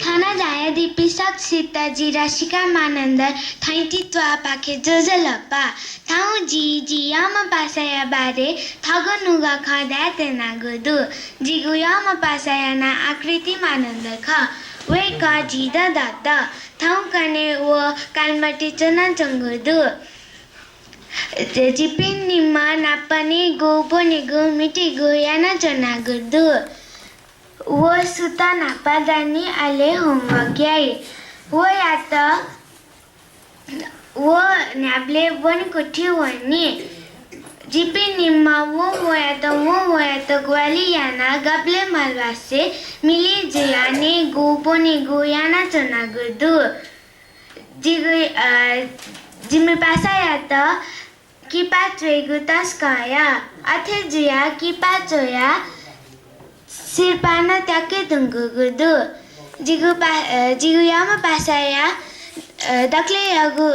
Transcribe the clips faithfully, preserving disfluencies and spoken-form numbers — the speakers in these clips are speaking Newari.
थन झायादीपिं सकसित जि रसिका मानन्धर थैंति त्वाःपाखे ज्वजलपा। थौं जिं जि यःम्ह पासाया बारे थःगु नुगः खँ धाये त्यनागु दु। जिगु यःम्ह पासाया नां आकृति मानन्धर खः। वय्कः झी दँ दत। थौंकन्हय् व कालमति च्वनाच्वंगु दु। जिपिं निम्ह नापं न्यंगु, ब्वनेगु, मितेगु यानाच्वनागु दु। व सुथ न्हापा दनि, अले homework याइ। वयात व न्ह्याबलें ब्वनेकुथिइ वनी। जिपिं निम्हं वं वयात, वं वयात ग्वाहालि यानाः गबलें मालवासे मिलय् जुयाः न्यंगु, ब्वनेगु यानाच्वनागु दु। जिगु, अ, जिमि पासायात किपा च्वयेगु तसकं याः। अथे जुयाः किपा च्वयाः सिरपाः नं त्याके धुंकूगु दु। जिगु पा-, अ, जिगु यःम्ह पासाया, अ, दकलय् यःगु,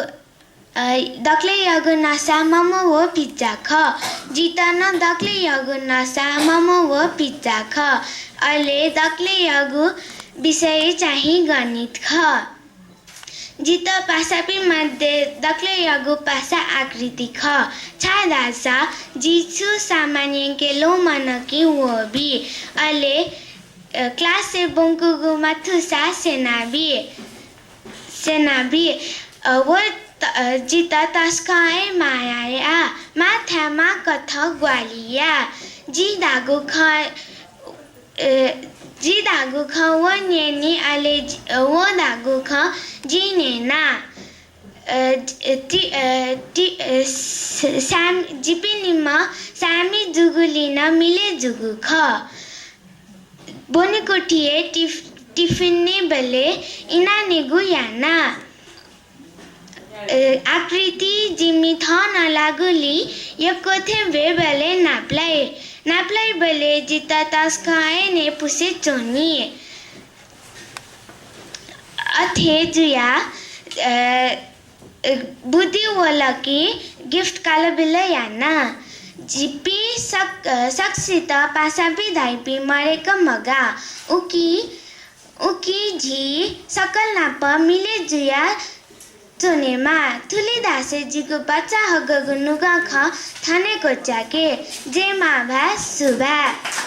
अ, दकलय् यःगु नसा मोमो व पिज्जा खः। जितः नं दकलय् यःगु नसा मोमो व पिज्जा खः। अले दकलय् यःगु विषय चाहिँ गणित खः। जितः पासापिं मध्ये दकलय् यःगु पासा आकृति खः, छाय्धाःसा जि छु सामान यंके ल्वःमन कि व बी, अले, अ, class-य् ब्वंकूगु मथूसा स्यनाबी, स्यनाबी। अ, व त-, अ, जितः तसकं हे माया याः, मांथाय् मांकथं ग्वाहालि याः। जिं धाःगु खँ अ, जिं धाःगु खँ वं न्यनी, अले जि-, अ, वं धाःगु खँ जिं न्यना। अ, जि-, अ, ति-, अ, ति-, अ, स-, साम-, जिपिं निम्ह सामि जूगुलिं नं मिलय् जूगु खः। ब्वनेकुथिइ टिफ-, tiffin नयेबलय् इनाः नयेगु याना। अ, आकृति जिमि थः नं लाःगुलिं यक्व थें ब्वयेबलय् नापलाइ। नापलाइबलय् जितः तसकं हे नये पुसे च्वनी। अथे जुयाः, अ, अ, बुद्धि वल कि gift कालबिल याना। जिपिं सक-, अ, सकसित पासापिं धाइपिं मदय्क मगाः। उकिं उकिं झी सकल नाप मिलय् जुयाः च्वनेमा। थुलि धासें जिगु भचा हःगु नुगः खँ थन हे क्वचायेके। जय मांभाय्, सुभाय्।